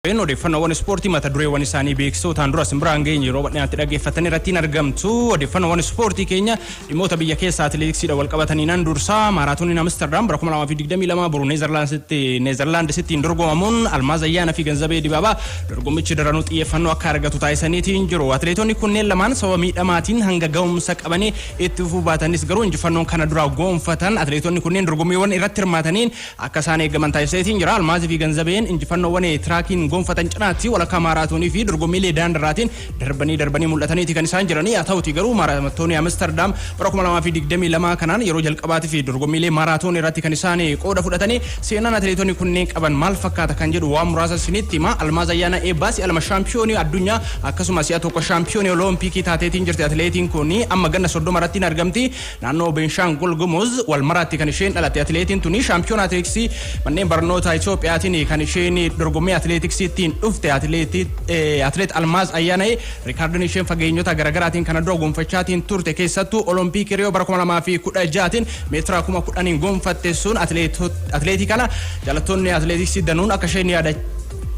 Odeeffannoowwan ispoortii mata dureewwan isaanii beeksisootaan dura simbiraan geenye yeroo bal'inaatti dhaggeeffatanii irratti argamtu. Odeeffannoowwan ispoortii keenya dhimmoota biyya keessaa atileetiksiidha wal qabatanii nan dursaa. Maaraatooniin Amsterdam bara 2022 boru Neezerlaandisitti dorgomamuun Almaaz Ayyaana fi Ganzabee Dibaabaa dorgommichi daranuu xiyyeeffannoo akka argatu taasisaniitiin jiru. Atileetonni kunneen lamaan sababa miidhamaatiin hanga ga'umsa qabanii itti fufuu baatanis, garuu injifannoon kana dura gonfatan atileetonni kunneen dorgommiiwwan irratti hirmaataniin akka isaan eegaman taasiseetiin jira. Almaazii fi Ganzabeen injifannoowwan tiraakiin gonfatan cinaatti walakkaa maaraatoonii fi dorgommiilee daandirraatiin darbanii darbanii mul'ataniiti kan isaan jiranii. Haa ta'uti garuu maaraatoonii Amsterdam bara 2022 kanaan yeroo jalqabaatii fi dorgommiilee maaraatoonii irratti kan isaan qooda fudhatanii, seenaan atileetonni kunneen qaban maal fakkaata kan jedhu waan muraasa isinitti hima. Almaaz Ayyaana Eebbaa si'a 2 shaampiyoonii addunyaa, akkasumas si'a 1 shaampiyoonii Oloompiikii taateetiin jirti. Atileetiin kun amma ganna 30 irratti argamti. Naannoo Beenshaangul Gumuz Walmaraatti kan isheen dhalatte atileetiin tuni shaampiyoona atileetiksii manneen barnoota Itoophiyaatiin kan isheen dorgommii atileetiksiitiin dhufte. Atileet Almaaz Ayyaana'ee riikaardiin isheen fageenyota garaagaraatiin kana dura gonfachaatiin turte, keessattuu Oloompiikii Riyoo bara 2016tiin meetira 10,000 gonfatte sun, atileetii kana jaalattoonni atileetiksii danuun akka isheen yaada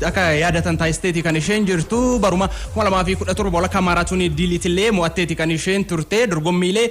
akka yaadatan taasisteeti kan isheen jirtu. Baruma 2017 walakkaa maaraatoonii Diiliitillee mo'atteeti kan isheen turte. Dorgommiilee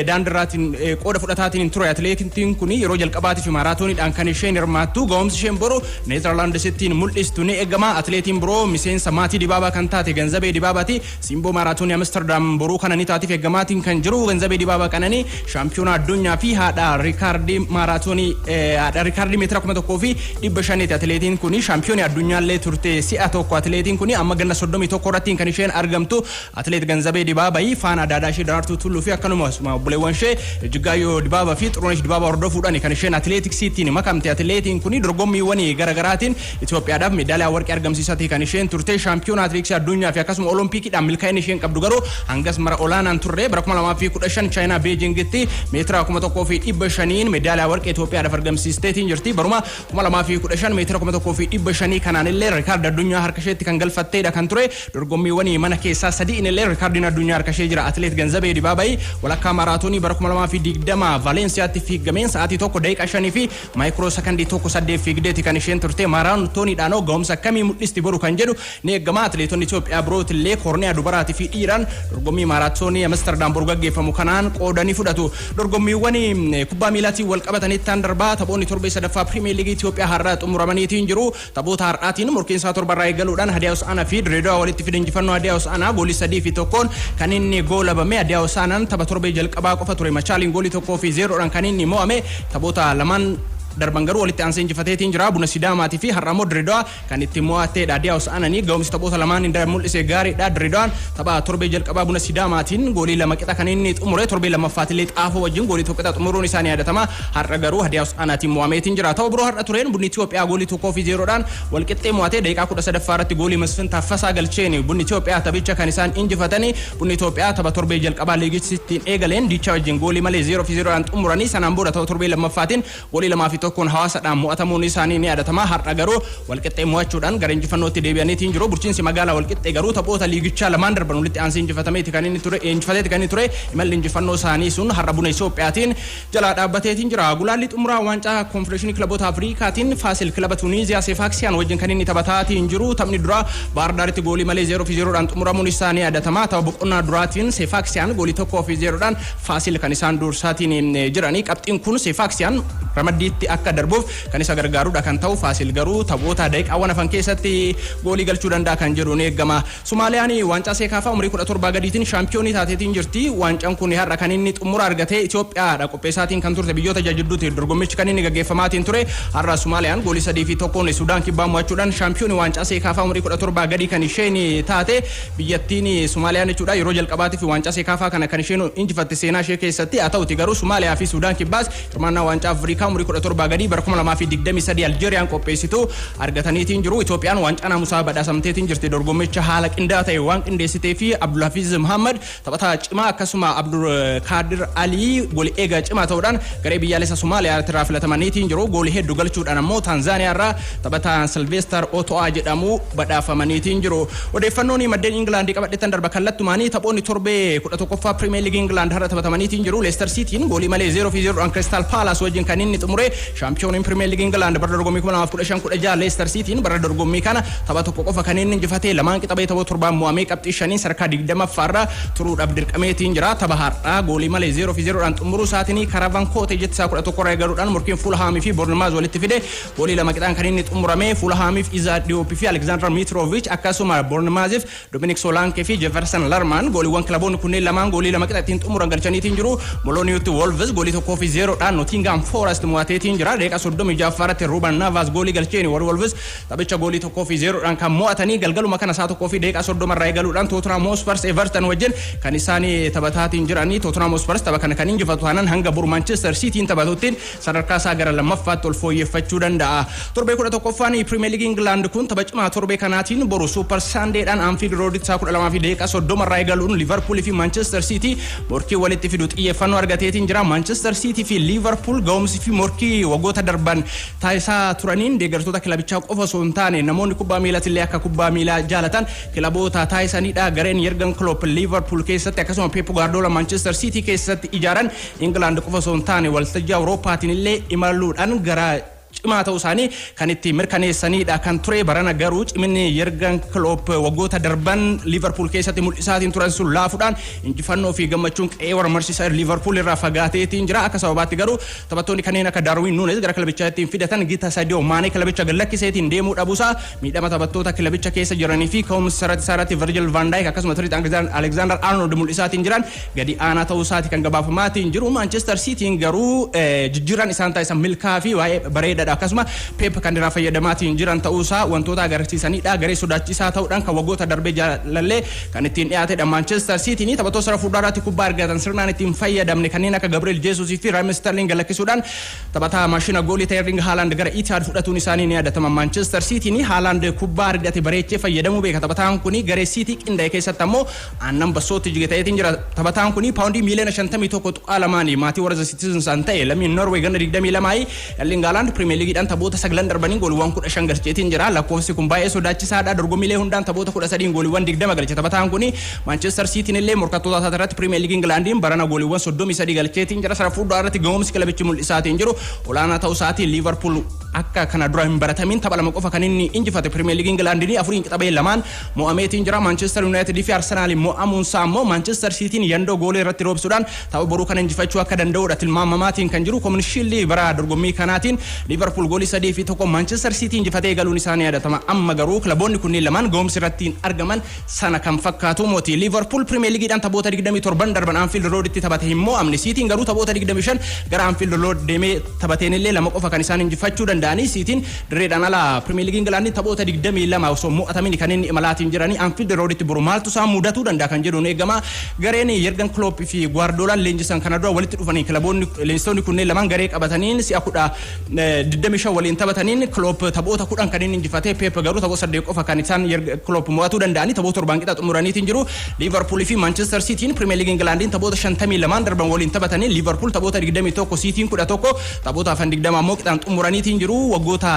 daandirraatiin qooda fudhataatiin ture. Atileetiin kun yeroo jalqabaatiif maaraatooniidhaan kan isheen hirmaattu. Ga'umsi isheen boru Neezerlaandisittiin mul'istu ni eegama. Atileetiin biroo miseensa maatii Dibaabaa kan taate Ganzabee Dibaabaati. Simboo maaraatoonii Amsterdam boruu kana ni taatiif eeggamaatiin kan jiru Ganzabee Dibaabaa qananii shaampiyoona addunyaa fi haadha riikaardii maaraatoonii, haadha riikaardii meetira 1500ti. Atileetiin kun shaampiyoonii addunyaallee turte si'a 1. Atileetiin kun amma ganna 31 irratti kan isheen argamtu. Atileet Ganzabee Dibaabayii faana adaadaa ishee Daraartuu Tulluu fi akkanumas obboleewwan ishee Ijjigaayyoo Dibaabaa fi Xurunesh Dibaabaa hordofuudhaan kan isheen atileetiksiitiin makamte. Atileetiin kun dorgommiiwwan garaagaraatiin Itoophiyaadhaaf meedaaliyaa warqee argamsiisatii kan isheen turte. Shaampiyoona atileetiksii addunyaa fi akkasuma Oloompiikiidhaan milkaa'ina isheen qabdu garuu hangas mara olaanaan turre. Bara 2015 Chaayinaa Beejingitti meetira 1500 meedaaliyaa warqee Itoophiyaadhaaf argamsiisteetiin jirti. Baruma 2015 meetira 1500 kanaan illee rikaardi addunyaa harka isheetti kan galfatteedha kan ture. Dorgommiiwwan mana keessaa sadiin illee rikaardiin addunyaa harka ishee jira. Atileet Ganzabee Dibaabayii walakkaa maaraatoonii bara 2020 Vaaleensiyaatti fiigameen sa'aatii 1 daqiiqaa 5 fi maayikiroo sakandii 1.8 fiigdeeti kan isheen turte. Maaraatooniidhaan ga'umsa akkamii mul'isti boru kan jedhu ni eegama. Atileetonni Itoophiyaa birootillee koorniyaa dubaraatii fi dhiiraan dorgommii maaraatoonii Amsterdam boru gaggeeffamu kanaan qooda ni fudhatu. Dorgommiiwwan kubbaa miilaatiin wal qabatanitti darbaa. Taphoonni torbee sadaffaa Pirimeer Liigii Itoophiyaa har'a xumuramaniitiin jiru. Taphoota har'aatiin morkiin isaa 7rraa eegaluudhaan Hadiyaa Hosaanaa fi Direedawaa walitti fide. Injifannoo Hadiyaa Hosaanaa goolii 3-1n kan inni goolabame. Hadiyaa Hosaanaan tapha torbee jalqabaa qofa ture Machaaliin goolii 1-0dhaan kan inni mo'ame. Taphoota lamaan darban garuu walitti aansee injifateetiin jira. Buna Sidaamaatii fi har'a immoo Direedawaa kan itti mo'atteedha. Hadiyaa Hosaananii ga'umsi taphoota lamaan hin mul'ise gaariidha. Direedawaan tapha torbee jalqabaa Buna Sidaamaatiin goolii 2 qixa kan inni xumure. Torbee lammaffaatillee Xaafoo wajjin goolii 1 qixa xumuruun isaanii yaadatama. Har'a garuu Hadiyaa Hosaanaatiin mo'ameetiin jira. Tapha biroo har'a tureen Bunni Itoophiyaa goolii 1-0dhaan walqixxee mo'atee. Daqiiqaa 13ffaa irratti goolii Masfin Taffasaa galcheen Bunni Itoophiyaa taphicha kan isaan injifatanii. Bunni Itoophiyaa tapha torbee jalqabaa liigichittiin eegaleen Diichaa wajjin goolii malee 0-0dhaan xumuranii, sanaan booda tapha torbee lammaffaatiin goolii 2-1n Hawaasadhaan mo'atamuun isaanii ni yaadatama. Har'a garuu walqixxee mo'achuudhaan gara injifannootti deebi'aniitiin jiru. Bulchiinsi magaalaa Walqixxee garuu taphoota liigichaa lamaan darban walitti aansee injifatameeti kan inni ture, injifateeti kan inni ture. Imalli injifannoo isaanii sun har'a Buna Itoophiyaatiin jalaa dhaabbateetiin jira. Gulaalli xumuraa waancaa Konfedereeshinii Kilaboota Afrikaatiin Faasil kilaba Tuniiziyaa Seefaaksiyaan wajjin kan inni taphataatiin jiru. Taphni duraa Baardaaritti goolii malee 0-0dhaan xumuramuun isaa ni yaadatama. Tapha boqonnaa duraatiin Seefaaksiyaan goolii 1-0dhaan Faasil kan isaan dursaatiin jiranii. Qabxiin kun Seefaaksiyaan ramaddiitti akka darbuuf kan isa gargaarudha kan ta'u. Faasil garuu taphoota daqiiqaawwan hafan keessatti goolii galchuu danda'a kan jedhu ni eegama. Sumaaliyaan waancaa Seekaafaa umurii 17 gadiitiin shaampiyoonii taateetiin jirti. Waancaan kun har'a kan inni xumura argate Itoophiyaadha. Qopheessaatiin kan turte biyyoota jidduutti dorgommichi kan inni gaggeeffamaatiin ture. Har'a Sumaaliyaan goolii 3-1n Sudaan Kibbaa mo'achuudhaan shaampiyoonii waancaa Seekaafaa umurii 17 gadii kan isheen taate biyyattiin Sumaaliyaan jechuudha. Yeroo jalqabaatiif waancaa Seekaafaa kana kan isheen injifatte seenaa ishee keessatti. Haa ta'uti garuu Sumaaliyaa fi Sudaan Kibbaas hirmaannaa waancaa Afrikaa umurii 17 gadii bara 2023 Aljeeriyaan qopheessitu argataniitiin jiru. Itoophiyaan waancaa naamusaa badhaasamteetiin jirti. Dorgommicha haala qindaa'aa ta'e waan qindeessitee fi Abdulhafiz Muhammad taphataa cimaa, akkasuma Abdul Kaadir Alii goolii eegaa cimaa ta'uudhaan garee biyyaalessa Somaaliyaa irraa filatamaniitiin jiru. Goolii hedduu galchuudhaan ammoo Taanzaaniyaa irraa taphataa Silvester Oto'aa jedhamu badhaafamaniitiin jiru. Odeeffannoon maddeen Ingilaandii qabadhetan darba kallattumaanii. Taphoonni torbee 11ffaa Pirimeer Liigii Ingilaand har'a taphatamaniitiin jiru. Leicester Cityin goolii malee 0-0dhaan Crystal Palace wajjin kan inni xumure. Shaampiyooniin Pirimeer Liigii Ingilaand bara dorgommii 2015-16 Leicester Cityin bara dorgommii kana tapha tokko qofa kan inni injifatee, lamaan qixabee, tapha torbaan mo'amee, qabxii shaniin sadarkaa 20ffaarra turuudhaaf dirqameetiin jira. Tapha har'aa goolii malee 0 fi 0dhaan xumuruu isaatiin Craven Cottage isaa 11 irraa eegaluudhaan morkiin Fulhaamii fi Bournemouth walitti fide goolii lama qixaan kan inni xumurame. Fulhaamiif Issa Diop fi Alexander Mitrovic, akkasuma Bournemouthif Dominic Solanke fi Jefferson Lerma gooliiwwan kilaboonni kunneen lamaan goolii lama qixa ittiin xumuran galchaniitiin jiru. Molineuxtti Wolves goolii 1 fi 0dhaan Nottingham Forest mo'ateetiin jira. Daqiiqaa 36ffaarratti Ruben Neves goolii galcheeni warri Wolves taphicha goolii 1 fi 0dhaan kan mo'atanii. Galgaluma kana isaa 1:30 irraa eegaluudhaan Tottenham Hotspur Everton wajjin kan isaan taphataatiin jiranii. Tottenham Hotspur tapha kana kan injifatu taanaan hanga boru Manchester Cityin taphatuttiin sadarkaa isaa gara lammaffaatti ol fooyyeffachuu danda'a. Torbee 11ffaan Premier League England kun tapha cimaa torbee kanaatiin boru Super Sundaydhaan Anfield Road isaa 12:30 irraa eegaluun Liverpool fi Manchester City morkii walitti fidu xiyyeeffannoo argateetiin jira. Manchester City fi Liverpool ga'umsi fi morkii waggoota darban taasisaa turaniin deeggartoota kilabichaa qofa osoo hin taane namoonni kubbaa miilaatillee akka kubbaa miilaa jaalatan kilaboota taasisanidha. Gareen Jurgen Klopp Liverpool keessatti akkasuma Pep Guardiola Manchester City keessatti ijaaran England qofa osoo hin taane waltajjii Awurooppaatiin illee imaluudhaan gara cimaa ta'uu isaanii kan itti mirkaneessanidha kan ture. Barana garuu ciminni Jurgen Klopp waggoota darban Liverpool keessatti mul'isaatiin turan sun laafuudhaan injifannoo fi gammachuun qe'ee warra Merseyside Liverpool irraa fagaateetiin jira. Akka sababaatti garuu taphattoonni kanneen akka Darwin Nunez gara kilabichaa ittiin fidatan gita Sadio Maane kilabicha gad lakkiseetiin deemuu dhabuusaa, miidhama taphattoota kilabicha keessa jiranii fi ka'umsa isaarratti Virgil van Dijk akkasuma Trent Alexander Arnold mul'isaatiin jiran gadi aanaa ta'uu isaati kan gabaafamaatiin jiru. Manchester Cityin garuu jijjiirraan isaan taasisan milkaa fi baay'ee bareedaadha, akkasuma Pep kan irraa fayyadamaatiin jiran ta'uusaa wantoota agarsiisanidha. Garee sodaachisaa ta'uudhaan kan waggoota darbee jaalallee kan ittiin dhiyaatedha. Manchester Cityin taphattoota sarara fuulduraatti kubbaa argatan sirnaan ittiin fayyadamne kanneen akka Gabriel Jesus fi Raheem Sterling galakkisuudhaan taphataa maashina goolii ta'e Erling Haaland gara Etihad fudhatuun isaanii ni yaadatama. Manchester Cityin Haaland kubbaa argate bareechee fayyadamuu beeka. Taphataan kuni garee City qindaa'e keessatti ammoo aannan bassootti jige ta'eetiin jira. Taphataan kuni paawundii miiliyoona 51.2 maatii warra Citizens an ta'e lammiin Norway ganna 22 Erling Haaland Premier Leagueidhaan taphoota sagalan darbaniin gooliiwwan 15 galcheetiin jira. Lakkoofsi kun baay'ee sodaachisaadha. Dorgommiilee hundaan taphoota 13 gooliiwwan 20 galche taphataan kuni. Manchester Cityin illee morkattoota isaa irratti Premier League Englandiin barana gooliiwwan 33 galcheetiin jira. Sarara fuulduraa irratti ga'umsi kilabichi mul'isaatiin jiru olaanaa ta'uu isaatiin Liverpool akka kana dura hin baratamin tapha lama qofa kan inni injifate Premier League Englandiin afuriin qixabee lamaan mo'ameetiin jira. Manchester United fi Arsenal mo'amuunsaa ammoo Manchester Cityin yandoo goolii irratti roobsuudhaan tapha boruu kana injifachuu akka danda'udha tilmaamamaatiin kan jiru. Community Shield bara dorgommii kanaatiin Liverpool goolii 3 fi 1 Manchester City injifatee galuun isaanii yaadatama. Amma garuu kilaboonni kunneen lamaan ga'umsi irratti argaman sana kan fakkaatu mooti. Liverpool Premier Leagueidhaan taphoota 27 darban Anfield Roaditti taphate hin mo'amne. Cityin garuu taphoota 25 gara Anfield Road deemee taphateen illee lama qofa kan isaan injifachuu danda'anii. Cityin dirreedhaan ala Premier League England taphoota 22 osoo mo'atamin kan inni imalaatiin jiranii. Anfield Roaditti boru maaltu isaan mudatuu danda'a kan jedhuun eegama. Gareen Jurgen Klopp fi Guardiolaan leenjisan kana dura walitti dhufanii kilaboonni leenjistoonni kunneen lamaan garee qabataniin si'a 25 waliin taphataniin Klopp taphoota 10 kan inni injifatee, Pep garuu taphoota saddeet qofa kan isaan Klopp mo'atuu danda'anii, taphoota torbaan qixa xumuraniitiin jiru. Liverpool fi Manchester Cityin Premier League Englandiin taphoota 52 darban waliin taphatanii Liverpool taphoota 21, Cityin 11, taphoota hafan 20 ammoo qixaan xumuraniitiin jiru. Waggoota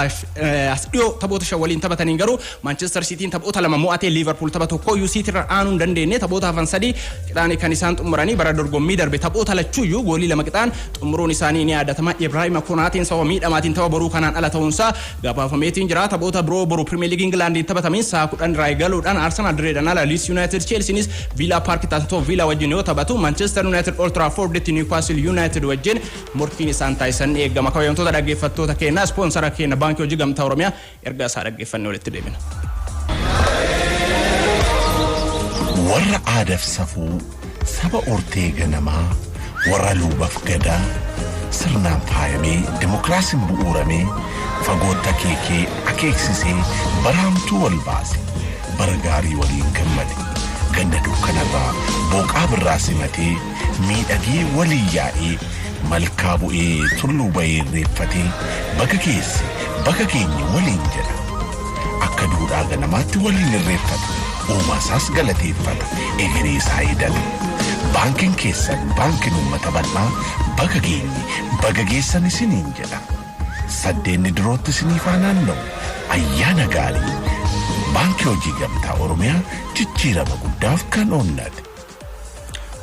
as dhiyoo taphoota shan waliin taphataniin garuu Manchester Cityin taphoota lama mo'atee Liverpool tapha tokko iyyuu City irra aanuu hin dandeenye. Taphoota hafan sadii qixaan kan isaan xumuranii. Bara dorgommii darbe taphoota lachuuyyuu goolii lama qixaan xumuruun isaanii ni yaadatama. Ibrahim Konaateen sababa miidhamaatiin tapha boruu kanaan ala ta'uunsaa gabaafameetiin jira. Taphoota biroo boru Premier League Englandiin taphatamiin sa'a 10 irraa eegaluudhaan Arsenal direedhaan ala Leeds United, Chelseanis Villa Park Aston Villa wajjin yoo taphatu, Manchester United Old Traffordtti Newcastle United wajjin morkiin isaan taasisan eegama. Kabajamtoota dhaggeeffattoota keenya, ispoonsara keenya Baankii Hojii Gamtaa Oromiyaa ergaa isaa dhaggeeffannee walitti deebina. Warra aadaaf safuu saba ortee ganamaa, warra luubaaf gadaa sirnaan faayamee dimokiraasiin bu'uuramee fagootti akeekee akeeksisee baraamtuu wal baase, bara gaarii waliin gammade, ganna dukkanarraa booqaa birraa simatee miidhagee waliin yaa'ee malkaa bu'ee tulluu bahee irreeffatee baga geesse baga geenye waliin jedha. Akka duudhaa ganamaatti waliin irreeffata. Uumaa isaas galateeffata. Egeree isaa eedata. Baankiin keessan, baankiin uummata bal'aa, baga geenye baga geessan isiniin jedha. Saddeenni durootti isiniif haa naanna'u. Ayyaana gaarii! Baankii Hojii Gamtaa Oromiyaa, jijjiirama guddaaf kan onnate.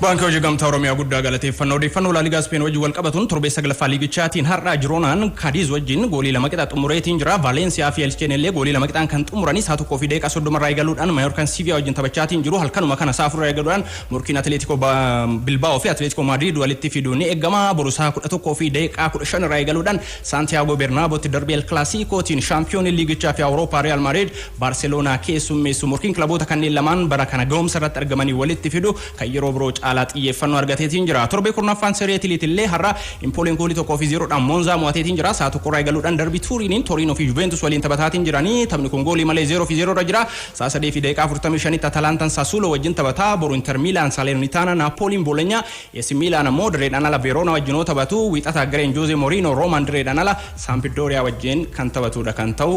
Baankii Hojii Gamtaa Oromiyaa guddaa galateeffannaa. Odeeffannoo Laaligaa Speen wajjin wal qabatuun torbee saglaffaa liigichaatiin har'a Jiroonaan Kaadiz wajjin goolii 2 qixa xumureetiin jira. Vaaleensiyaa fi Elcheen illee goolii 2 qixaan kan xumuranii sa'a 1:30 irraa eegaluudhaan Mayorkaan Siviyaa wajjin taphachaatiin jiru. Halkanuma kana sa'a 4 irraa eegaluudhaan morkiin Atleetikoo Bilbaa'oo fi Atleetikoo Maadriid walitti fiduun ni eegama. Boru sa'a 11:15 irraa eegaluudhaan Saantiyaagoo Bernaabotti darbii El Clasicotiin shaampiyoonii liigichaa fi Awurooppaa Real Madrid Baarseloonaa keessummeessu. Morkiin kilaboota kanneen lamaan bara kana ga'umsa irratti argamanii walitti fidu kan yeroo biroo caalaa xiyyeeffannoo argateetiin jira. Torbee 10ffaan Serie Itaaliitiin illee har'a Impooliin goolii 1-0dhaan Monzaa mo'ateetiin jira. Sa'a 1 irraa eegaluudhaan darbii Tuuriiniin Toriinoo fi Juventus waliin taphataatiin jiranii. Taphni kun goolii malee 0-0 irra jira. Sa'a 3:45tti Atalantaan Sassuolo wajjin taphataa. Boru Inter Miilaan Salernitaana, Naapooliin Bologna, AC Miilaan ammoo direedhaan ala Verona wajjin yoo taphatu, wiixata gareen Jose Mourinho Roomaan direedhaan ala Sampdoria wajjin kan taphatudha kan ta'u.